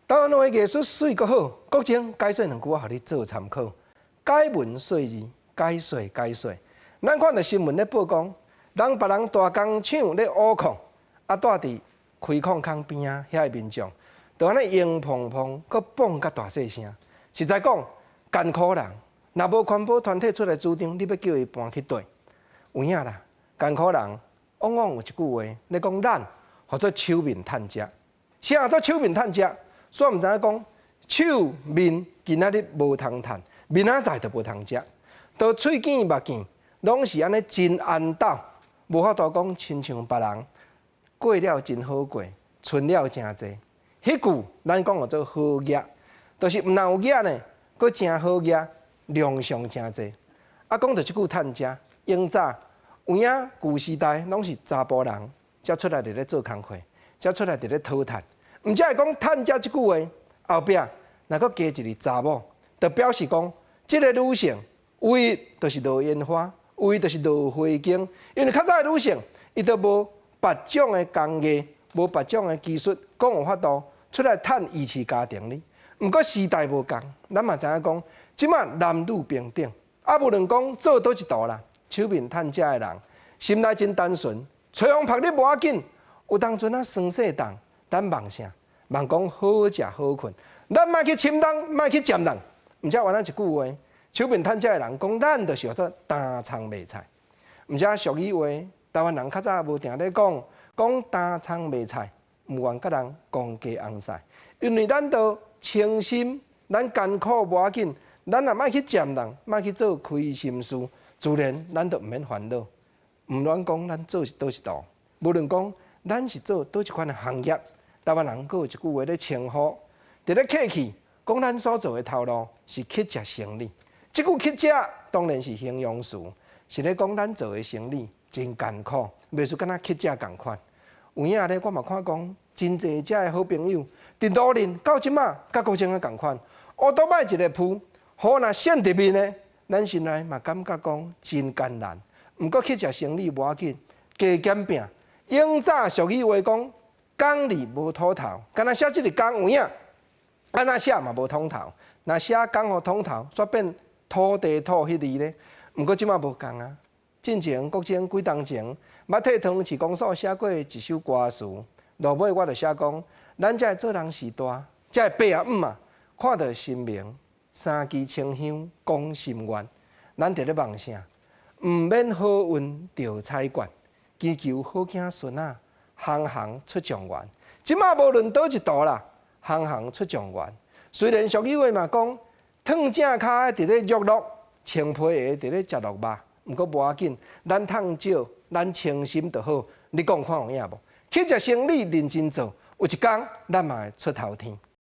台灣話藝術媠閣好，國政解說兩句，我予你做參考。解文說字，解說解說。咱看著新聞咧報講，人別人大工廠咧挖礦，啊，蹛佇開礦空邊仔遐个民眾，就按呢硬碰碰，閣蹦較大細聲。實在講，艱苦人，若無環保團體出來主張，你欲叫伊搬去佗？有影啦，艱苦人往往有一句話，咧講咱號做手面趁食，啥叫做手面趁食？煞毋知影講手面今仔日無通趁，明仔載就無通食。到喙見目見，攏是按呢真緣投，無法度講親像別人過了真好過，存了誠濟。彼句咱講號做好額，就是毋但有額呢，閣誠好額，量上誠濟。啊，講著這句趁食，永早有影舊時代攏是查埔人才出來佇咧做工課，才出來佇咧討趁。毋才會講趁食這句話後壁，若閣加一個查某，就表示講這个女性唯一就是落煙花，唯一就是落花生。因為較早的女性，伊都無別種的工藝，無別種的技術，講有法度出來趁維持家庭呢。毋過時代無仝，咱嘛知影講，這馬男女平等，啊，無論講做佗一途啦，手面趁食的人，心內真單純，吹風曝日無要緊，有當陣仔霜雪凍，咱夢啥？夢講好食好睏，咱莫去侵人，莫去占人。毋才原來一句話，手面趁食的人講，咱就是號做擔蔥賣菜。毋才俗語話，台灣人較早無定咧講，講擔蔥賣菜，毋願佮人講雞尪屎，因為咱都清心，咱艱苦無要緊，咱若莫去占人，莫去做虧心事，自然咱就毋免煩惱。毋論講咱做是佗一途，無論講咱是做佗一款的行業。台灣人閣有一句話咧稱呼，佇咧客氣，講咱所做的頭路是乞食生理。這句乞食當然是形容詞，是咧講咱做的生理真艱苦，袂輸敢若乞食仝款。有影咧，我嘛看講真濟遮的好朋友，佇路面到這馬，佮國政仔仝款，烏桌擺一个鋪，雨若搧佇面的，咱心內嘛感覺講真艱難。毋過乞食生理無要緊，加減拚。永早俗語話講，工字無土頭，敢若寫這个工有影，按怎寫嘛無通透。若寫工予通透，煞變土地土彼字咧。毋過這馬無仝啊。進前國政幾冬前，捌替桃園市公所寫過一首歌詞，落尾我就寫講，咱這个做人時代，這个伯仔姆啊，看著神明三支清香講心願，咱佇咧夢啥？毋免好運著彩券，祈求好囝孫仔，行行出狀元。這馬無論佗一途啦，行行出狀元。雖然俗語話嘛講，褪正跤的佇咧著落，穿皮鞋佇咧食落肉。毋過無要緊，咱趁少，咱清心就好。你講看有影無？乞食生理認真做，有一工咱嘛會出頭天。